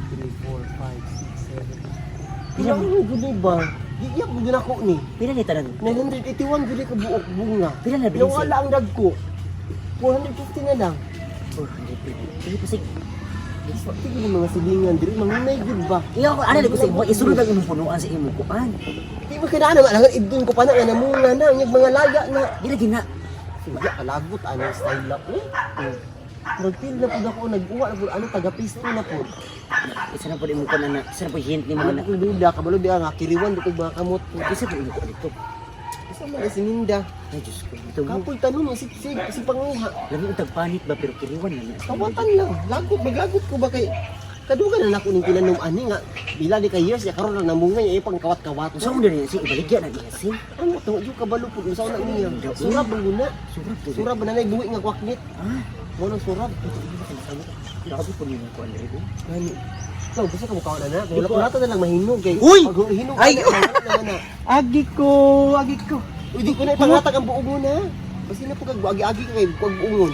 3, 4, 5, 6, 7. Pila mo gud ba? Giiyak mo ako ni. Pila ni tanan? 981 gud ka buok bunga. Pila na bilin Nawala ang dagko. 450 na lang. 450. Sige pasig. Sige ni mga silingan diri, mangunay gud ba? Iyo ako ana ko sa imo isulod ang imong punuan sa imong kuan. Di ba kinaan na lang idun ko pa na nga namunga na ang mga laya na. Dili gina. Sige, kalagot ano style lang. Eh. Nagpil na pud ako, nag-uwa na pud ano taga pisto na pud. Isa na pud imong kuan na, isa na pud hint nimo Ano na. ko duda kabalo di nga kiriwan dito mga kamot. Isa pud imong kuan dito. Isa man si Minda. Ay Diyos ko. Ito mo. Kapoy tanong si si, si panguha. Lami ang tagpanit ba pero kiriwan na niya. Kawatan lang. Lagot maglagot ko ba kay kaduga na nako ning tinanom ani nga bila di kay years ya karon lang namunga ya ipang kawat-kawat. Unsa mo diri si ibaligya na niya si? Ano to yung kabalo pud unsa na niya. Surab man guna. Surab to. Surab na nay buhi nga kwaknit. Ah, Mo nang surab. grabe po nimo kuan diri. Gani. Ikaw, gusto ka mukha na na. Kung wala wala na lang mahinog kay. Uy! Pag hinog Ay! na, wala naman na. Agi ko, agi ko. Uy, di ko na ipangatag ang buong mo na. Basta na po kag agi-agi ka kay kag buongon.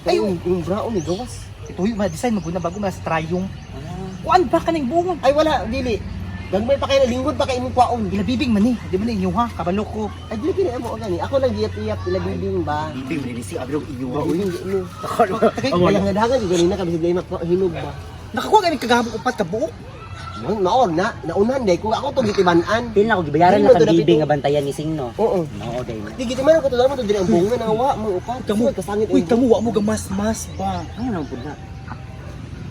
Ay, yung brown ni gawas. Ito yung mga design maguna bago mas tryong. Kuan ba kaning buong? Ay wala, dili. Gagmay pa kayo na lingkod pa kay imong kwaon. Ilabibing man eh. Di ba na inyo ha? Kabalo ko. Ay dili kini amo gani. Ako lang giyap-iyap ilabibing ba. Bibing diri si abrog iyo. Uy, ano. Tagay, Wala nga dagan yung ganina kami sa mak hinog ba. Nakakuha kami kagahapon upat ka buok. Mo maor na, naunan day kung ako to gitiban-an. Pil na ko gibayaran Dili na man to kang bibing napito. nga bantayan ni Sing no. Oo. No, day na. Di gitiman ko to damo to diri ang bunga na wa mo upat. Kamo, kasangit. Uy, kamo wa mo gamas-mas ba? Ano nang pud na?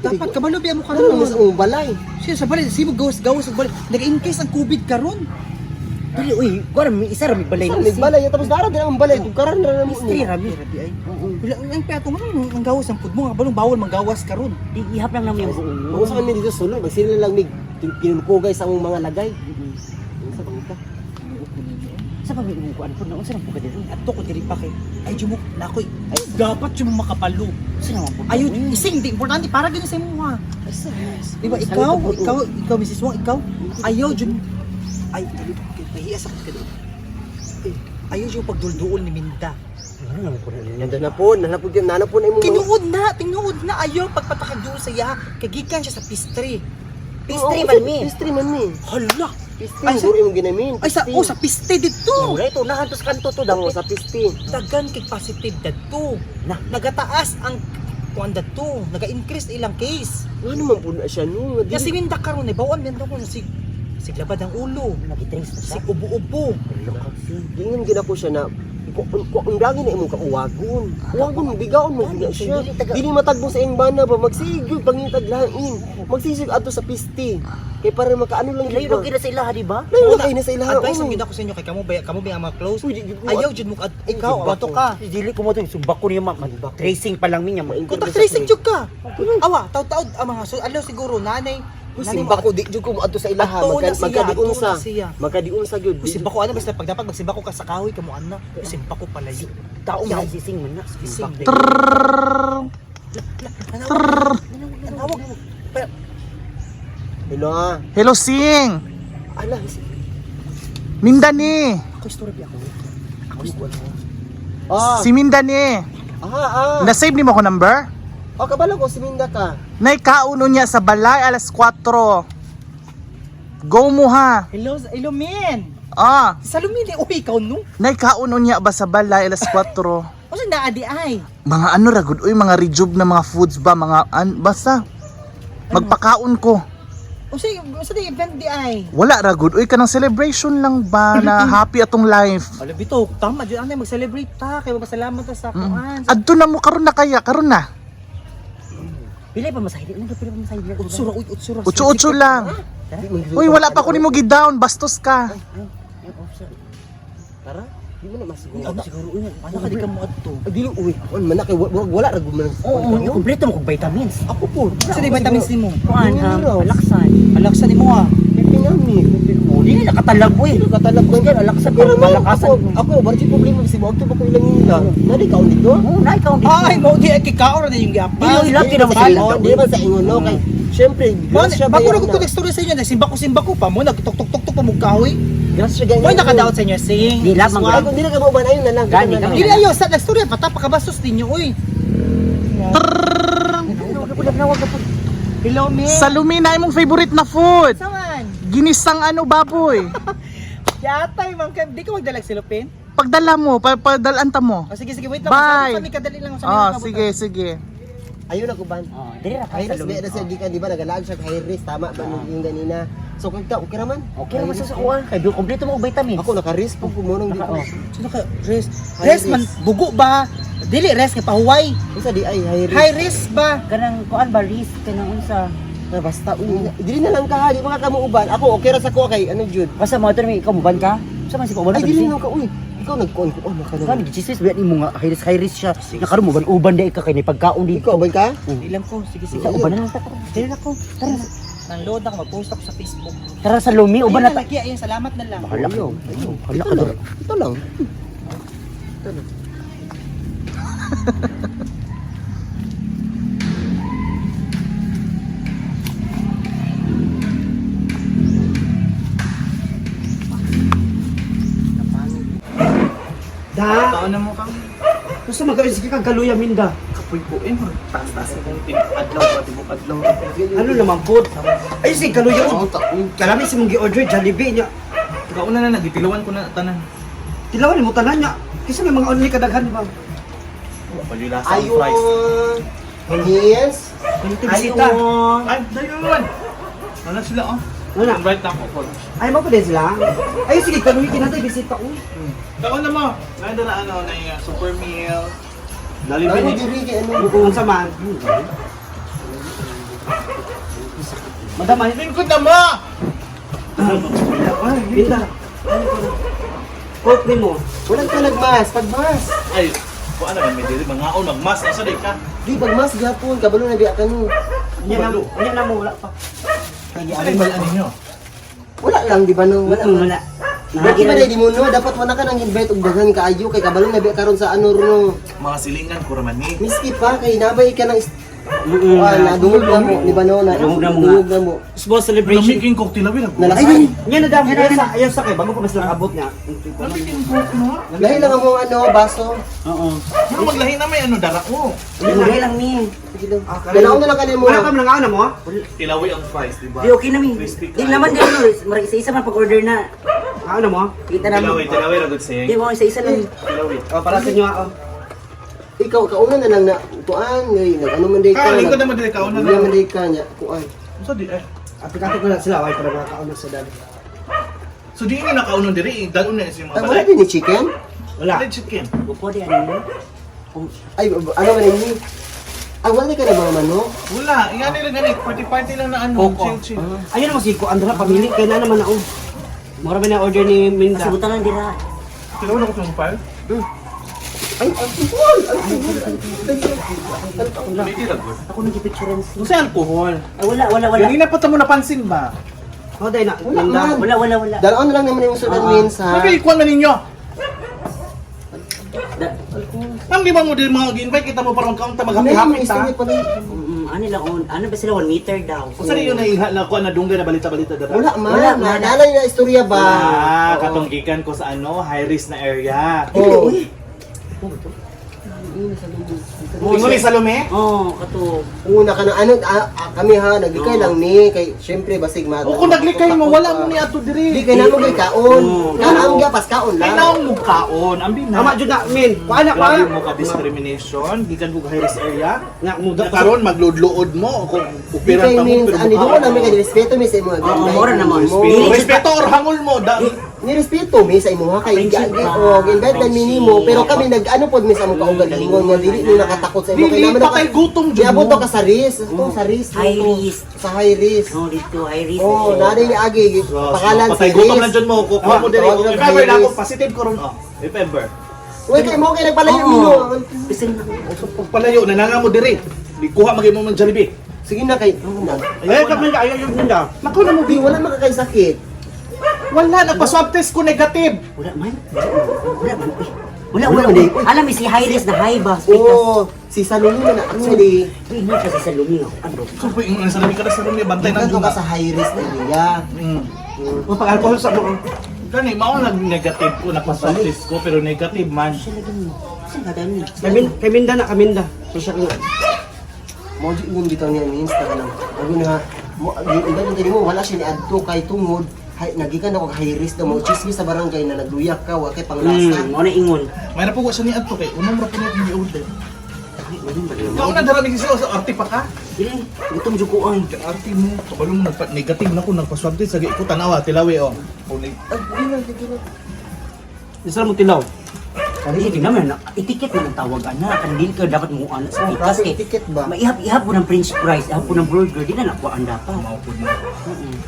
Dapat kabalo biya mo Ano mas karon. ang balay. Siya sa balay, simo gawas gawas sa balay. Nag-increase ang COVID karon. Dili uy, kuan mi isa ra mi balay Sa ni Sing. balay tapos dara diri ang balay tugkaran ra na mo. Mystery ra mi. Grabe ay. Wala ang peto nga ang gawas ang pud mo nga balong bawol manggawas karon. Di ihap lang namo yung buong. Mga sa kami dito sulod, magsila lang mig kinulkugay sa among mga lagay. Unsa bang ka? Sa pa mi imong kuan pud na unsa nang pud ka diri? Adto ko diri pa kay ay jumuk nakoy. Ay dapat jud mo makabalo. Unsa nang pud? Ayo ising di importante para gyud sa imo ha. Di ba ikaw, ikaw, ikaw Mrs. Wong, ikaw ayaw jud ay dali pahiya sa ka doon. Eh, ayaw jud pagdulduol ni Minda. Ano nang pud na? Nanda na po, nana po, nana po na imong mga- Tinuod na, tinuod na ayaw pagpatakag doon sa iya kay gikan siya sa pistri. Pastry Oo, man mi. Pastry man mi. Hala. Pastry Ay, sa- siguro imong ginamin. Ay sa oh sa piste dito. Wala ito unahan to sa kanto to Oo, dapit. sa pastry. Dagan kay positive dadto. Na. Nagataas ang kuan dadto, naga-increase ilang case. Ano man po na siya no? Dili- Kasi minda karon eh bawon minda ko sig siglabad ang ulo, Nagitrace na siya. sig ubo-ubo. Gingon gid ako siya na kung lagi na imong kauwagon. Uwagon mo bigaon mo gid na siya. Dili matagbo sa iyang bana ba magsigig pangitag lain. Magsisigig adto sa pisti. Kay para makaano lang Layo gid ba. ra gid sa ilaha di ba? Layo na kayo na sa ilaha. Advice oo. ang gid ako sa inyo kay kamo ba ang mga close. Uy, di gid ko. Ayaw jud mo ikaw Sumbako. ato ka. Dili ko mo to sumbako niya ma tracing pa lang mi niya. Contact tracing jud ka. Awa, taud-taud ang mga so alaw siguro nanay. Uy, simbako di jud ko moadto sa ilaha. Adto na siya, Magkadiunsa. adto na siya. Magkadiunsa gyud. Uy, simbako ano basta pag dapat magsimbako ka sa kahoy kamo ana. Uy, simbako palayo. Tao man si Sing man na. Sing. Simbako. Trrr. Tawag. Hello ah. Hello, Sing! Ala, Minda ni! Ako story bi ako. ako story. Ah, Si Minda ni! ah, ah. Na-save ni mo ko number? Oh, kabalo ko si Minda ka. Naikauno niya sa balay alas 4. Go mo ha! Hello, hello min. Ah, Sa lumili, uy ikaw no. naikauno niya ba sa balay alas 4? Unsa naa di ay? Mga ano ragud uy, mga rejuve na mga foods ba, mga an, basta. Magpakaon ko. Unsa unsa di event di ay? Wala ragud uy, kanang celebration lang ba na happy atong life. Ala bitaw, tama jud anay mag-celebrate ta kay magpasalamat ta sa kuan. Adto na mo karon na kaya, karon na. Pila pa masahe? Ano pila pa masahe? Utsura uy, utsura. Utso-utso lang. Uy, wala pa ko nimo gi-down, bastos ka. Tara, di mo na masiguro. Ano siguro uy, ano ka di ka mo adto? Ay, dili uy. Kuan man na kay wala ra gud man. Oo, oh, kompleto mo kog vitamins. Ako po. Sa di vitamins nimo? Kuan, alaksan. Alaksan nimo ha. Pipinami. Oh, dili nakatalag uy. Dili katalag man. Gusto alaksan Pero man, malakasan. ako, wala siya problema si Buag to ba ko ilang inga. Nadi ka dito? Oo, na ikaw dito. Ay, mo di ay kikaon na yung giapas. Dili, ilap Di man sa ingon, di man sa ingon no kay syempre grasya Bago ba na ko nag-story sa inyo, nagsimba ko simba ko pa mo, nagtok-tok-tok pa mo kahoy. Grasya ganyan. Moy nakadaot sa inyo sing. Di lamang Swag. Bago dili ka mo ayun na lang. Gani, na lang. Dili ayo sa nag-story pa ta pakabastos ninyo oy. Nawag na nawag na. Hello, Min. Sa Lumina imong favorite na food. Saman. Ginisang ano baboy. Yatay, man. Di ka magdalag silupin? Pagdala mo, padalan ta mo. O sige, sige, wait lang. Bye. Sabi kami, kadali lang. Sa Ah, sige, sige. Ayun ako ban. Oh, diri ra ka High sa risk Lumi. ba na siya gikan di ba nagalaag siya high risk tama ba nung yung ganina. So kung ka okay raman. Okay ra man sa kuha kay kompleto mo og vitamins. Ako naka-risk po ko mo nang di Naka- ko. oh. Sino ka? Rest. High Rest man, risk. bugo ba? Dili, rest nga pahuway. Unsa di ay high risk. High risk ba? Kanang kuan ba risk kanang unsa? Ah, basta uy, dili na lang ka ha, di ba ka muuban. Ako okay ra sa ko kay ano jud. Basta mo ato ikaw muban ka? Sa man si pauban Ay dili na lang ka uy. Ikaw nagkuan ko oh maka Kan chismis ba nimo nga high risk siya. Nakaroon mo ban uban di ka kay ni pagkaon dito. Ikaw ba ka? Ilam ko. Sige, sige. Sa uban na lang ta. Dili na ko. Tara. Nang load ako, mag-post ako sa Facebook. Tara sa Lumi uban Ayun na na ta. lagi, ayun, salamat na lang. Bahala ka. Ayaw, ayaw. Hala Ito ka lang. Ito lang. Ito lang. Da, Taon na mo kang gusto mag sige kag kaluya minda. kapoy ko eh. Taas-taas akong adlaw ba tibok adlaw. Ano naman po? Ay sige kaluya. Oo, taon. Kalami si mong gi-order Jollibee nya. Kauna na nagitilawan ko na tanan. Tilawan mo tanan nya. Kisa may mga only kadaghan ba? Palila sa ang fries. Ayun. Yes. Ganito bisita. Ay, dayon. Wala sila oh. Wala. Invite na ako ko. Ay mo pa din sila. Ay sige kaluya kinatay bisita ko. Taon na mo. Nanda na ano na yung super meal. Ano diri kay ano? Kung unsa man. Madam, ay Lingkod na mo! minda. Coke nimo. Walang ka nagmas, pagmas. Ay, kung ano may dili mangaon magmas asa di ka. Di pagmas gyapon kabalo na biya kanu. Nya na nya na mo wala pa. Ano yung balaan ninyo? Wala lang di ba no? Wala wala. Bakit ba di mo no? Dapat wala ka nang invite og daghan kaayo kay kabalo na biya karon sa ano no. Mga silingan ko raman ni. Miski pa kay nabay ka ng Kuan na dungog na mo, di ba no? Na Dungog na mo nga. Dungog na mo. Small celebration. Lamiking coke tilawin ako. Nalakay. Nya na dam, ayaw sa ayaw sa kay bago pa sila abot niya. Lamiking coke no? Lahi lang ang mga ano, baso. Oo. Pero maglahi na may ano dara ko. Lugay lang mi. Sige lang. Dalaw na lang kanimo. Wala ka man nga mo? Tilawi ang fries, di ba? Di okay na mi. Crispy Di naman di ano, murag isa-isa man pag-order na. Ano mo? Kita na Tilawi, tilawi ra good Di sing. mo isa-isa lang. Tilawi. Oh, para sa inyo ah. Ikaw kauna na lang na kuan ngay nag ano man day ka. Ah, lingkod naman dili kauna Wala na. man day ka nya kuan. Unsa di eh? Aplikante ko na sila ay para makakaon sa dad. So di ni nakaunon diri, dalon na sa mga Ay, wala balay. din ni chicken? Wala. Red chicken. Upo di ano. Ay, ano man ni? Ay, wala ka na mga manok? Wala, ingani lang gani, party party lang na ano, Coke. chill chill. Ayun naman si ko Andra pamili kay na naman ako. Mura ba na order ni Minda? Kasibutan lang dira. Tilawi na ko itong file. Ay, alcohol! Alcohol! Alcohol! Hindi ra good. Ako nang gipicturean si. Unsa alcohol? Ay wala wala wala. Ganina pa ta mo napansin ba? Oh, dai na. Wala Minda. man. Wala wala wala. Dalaw na lang naman yung sudan means ha. Sabi ikuan man ninyo. Da- Ma'am, di ba mo din mga gi-invite kita mo para magkaunta May maghappy-happy ta? istorya pa rin. Ano lang on, ano ba sila 1 meter daw. Unsa ni yun na na kuan na dungga na balita-balita dara? Wala man. Wala man. Naalala niyo na istorya ba? Ah, katong gikan ko sa ano, high risk na area. Oo. Ingon ni Salome? Oh, kato. Una ka na ano kami ha naglikay lang ni kay syempre basig mata. O kung naglikay mo, wala mo ni ato Di diri. kay namo kay kaon. Oo. Kaon ga pas kaon Kay lang. naong mo kaon, ambi na. Tama jud na min. Kuan na Grabe kuan. mo ka discrimination, gikan ko high risk area. Nga mo da Karon magludlood mo kung Di upiran kay ta mo means pero ani doon namin kay respeto mi sa imo. Oo, mura naman. Respeto, respeto or hangol mo da. Ni respeto mi sa imo ha kay Friendship ba? oh, invite lang mi nimo pero kami nag ano pod mi sa among kaugalingon nga dili mo nakatakot sa imo kay Dili naman pa kay gutom jud Niabot mo. to ka sa risk, ito sa risk. High ito. risk. Sa high risk. Oh, dito high risk. Oh, naday ni Agi pangalan si Patay gutom risk. lang jud mo ko mo diri. Tawag lang If ever high na ako risk. positive ko ron oh. If ever. Uy, kay mo kay nagpalayo mi no. Bisan na. So pagpalayo na nanga mo diri. Di kuha magay mo man Jollibee. Sige na kay. Ayaw ka Minda, ayaw yung Minda. Nako na mo Di wala makakaysakit. Wala nagpa-swab test ko negative. Wala man. Wala man. Uy, Wala wala. wala. Alam si high risk na high ba? Oo, si Salome man na actually. Uy, nga kasi sa lumi ako. Ano? So po yung sa ka sa Salome bantay na Nandito jud ka sa high risk area. Mo pag alcohol sa mo. Gani mao nag negative ko nagpa-swab test ko pero negative man. Siya lagi mo. Saan ka dami? Kay Minda na kaminda. So siya nga. Mo jud ingon bitaw niya means na kanang ano na mo giingon din mo wala siya ni adto kay tungod hay, nagikan ako high risk daw mo chismis sa barangay na nagluyak ka wa kay panglasa. Mo na ingon. May na po ko siya ni adto kay unong ra po niya ni order. Ay, wala ba yun? Ikaw na dara ni sa arte pa ka. Dili, gutom jud ko ay. Arte mo, kabalo mo nagpa negative na ko nagpa-swab test sa ko tanawa tilawi oh. Kunig. Ay, di na, di na. Isa mo tilaw. Dili di naman na etiket man ang tawag ana kan dili ka dapat mo ana sa Oh, pikas grabe kay etiket ba? Maihap-ihap po ng french fries, ihap po ng burger, di na nakuhaan dapat. Mao po na. Mm.